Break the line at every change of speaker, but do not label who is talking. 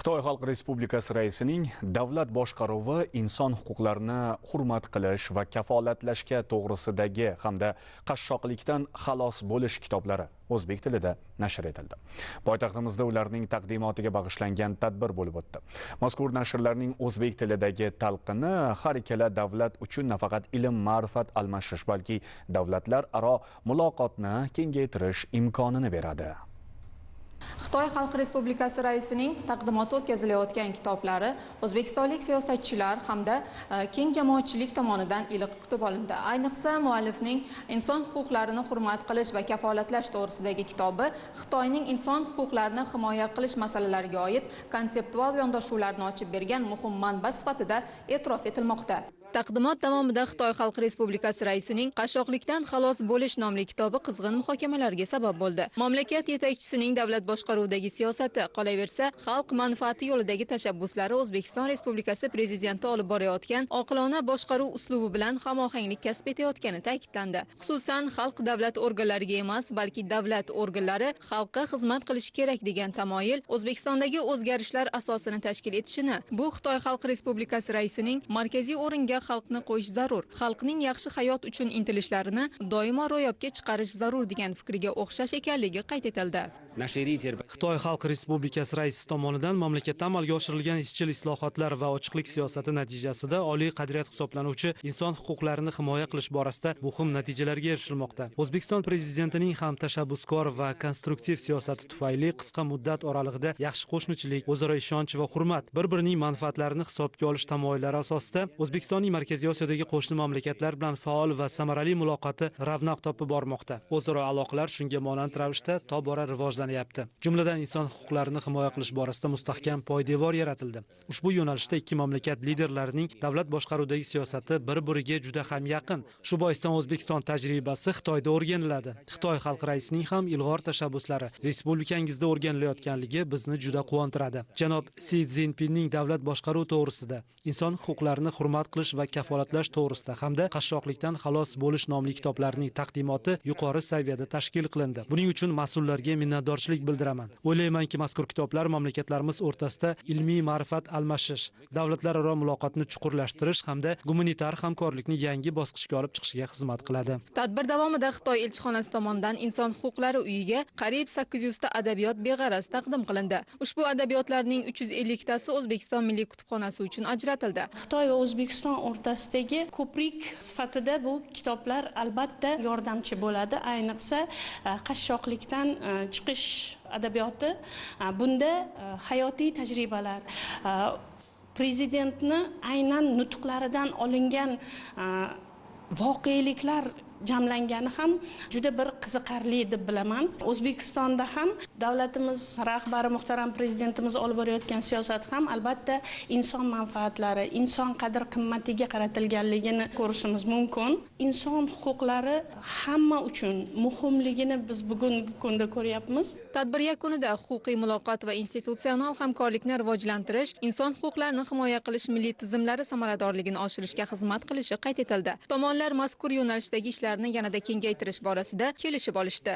Xitoy Xalq Respublikasi raisining davlat boshqaruvi inson huquqlarini hurmat qilish va kafolatlashga to'g'risidagi hamda qashshoqlikdan xalos bo'lish kitoblari o'zbek tilida nashr etildi. Poytaxtimizda ularning taqdimotiga bag'ishlangan tadbir bo'lib o'tdi. Mazkur nashrlarning o'zbek tilidagi talqini har ikkala davlat uchun nafaqat ilm ma'rifat almashish, balki davlatlararo muloqotni kengaytirish imkonini beradi.
Xitoy Xalq Respublikasi raisining taqdimoti o'tkazilayotgan kitoblari o'zbekistonlik siyosatchilar hamda keng jamoatchilik tomonidan iliq kutib olindi. Ayniqsa, muallifning inson huquqlarini hurmat qilish va kafolatlash to'g'risidagi kitobi Xitoyning inson huquqlarini himoya qilish masalalariga oid konseptual yondashuvlarni ochib bergan muhim manba sifatida e'tirof etilmoqda. Taqdimot davomida Xitoy Xalq Respublikasi raisining Qashshoqlikdan xalos bo'lish nomli kitobi qizg'in muhokamalarga sabab bo'ldi. Mamlakat yetakchisining davlat boshqaruvidagi siyosati, qolaversa, xalq manfaati yo'lidagi tashabbuslari O'zbekiston Respublikasi prezidenti olib borayotgan oqilona boshqaruv uslubi bilan hamohanglik kasb etayotgani ta'kidlandi. Xususan, xalq davlat organlariga emas, balki davlat organlari xalqqa xizmat qilishi kerak degan tamoyil O'zbekistondagi o'zgarishlar asosini tashkil etishini, bu Xitoy Xalq Respublikasi raisining markaziy o'ringa xalqni qo'yish zarur, xalqning yaxshi hayot uchun intilishlarini doimo ro'yobga chiqarish zarur degan fikriga o'xshash ekanligi qayd etildi.
Xitoy Xalq Respublikasi raisi tomonidan mamlakatda amalga oshirilgan izchil islohotlar va ochiqlik siyosati natijasida oliy qadriyat hisoblanuvchi inson huquqlarini himoya qilish borasida muhim natijalarga erishilmoqda. O'zbekiston prezidentining ham tashabbuskor va konstruktiv siyosati tufayli qisqa muddat oralig'ida yaxshi qo'shnichilik, o'zaro ishonch va hurmat, bir-birining manfaatlarini hisobga olish tamoyillari asosida O'zbekistonning Markaziy Osiyodagi qo'shni mamlakatlar bilan faol va samarali muloqoti ravnaq topib bormoqda. O'zaro aloqalar shunga monand ravishda tobora rivojlanyapti. Jumladan, inson huquqlarini himoya qilish borasida mustahkam poydevor yaratildi. Ushbu yo'nalishda ikki mamlakat liderlarining davlat boshqaruvidagi siyosati bir-biriga juda ham yaqin. Shu boisdan O'zbekiston tajribasi Xitoyda o'rganiladi. Xitoy xalq raisining ham ilg'or tashabbuslari respublikangizda o'rganilayotganligi bizni juda quvontiradi. Janob Si Szinpinning davlat boshqaruvi to'g'risida, inson huquqlarini hurmat qilish va kafolatlash to'g'risida hamda qashshoqlikdan xalos bo'lish nomli kitoblarning taqdimoti yuqori saviyada tashkil qilindi. Buning uchun mas'ullarga minnatdorchilik bildiraman. O'ylaymanki, mazkur kitoblar mamlakatlarimiz o'rtasida ilmiy ma'rifat almashish, davlatlararo muloqotni chuqurlashtirish hamda gumanitar hamkorlikni yangi bosqichga olib chiqishiga xizmat qiladi.
Tadbir davomida Xitoy elchixonasi tomonidan inson huquqlari uyiga qariyb 800 ta adabiyot beg'araz taqdim qilindi. Ushbu adabiyotlarning 350 tasi O'zbekiston Milliy kutubxonasi uchun ajratildi.
Xitoy va O'zbekiston o'rtasidagi ko'prik sifatida bu kitoblar albatta yordamchi bo'ladi. Ayniqsa qashshoqlikdan chiqish adabiyoti, bunda hayotiy tajribalar, prezidentni aynan nutqlaridan olingan voqeliklar jamlangani ham juda bir qiziqarli deb bilaman. O'zbekistonda ham davlatimiz rahbari muhtaram prezidentimiz olib borayotgan siyosat ham albatta inson manfaatlari, inson qadr-qimmatiga qaratilganligini ko'rishimiz mumkin. Inson huquqlari hamma uchun muhimligini biz bugungi kunda ko'ryapmiz.
Tadbir yakunida huquqiy muloqot va institutsional hamkorlikni rivojlantirish, inson huquqlarini himoya qilish milliy tizimlari samaradorligini oshirishga xizmat qilishi qayd etildi. Tomonlar mazkur yo'nalishdagi ishlarni yanada kengaytirish borasida kelishib olishdi.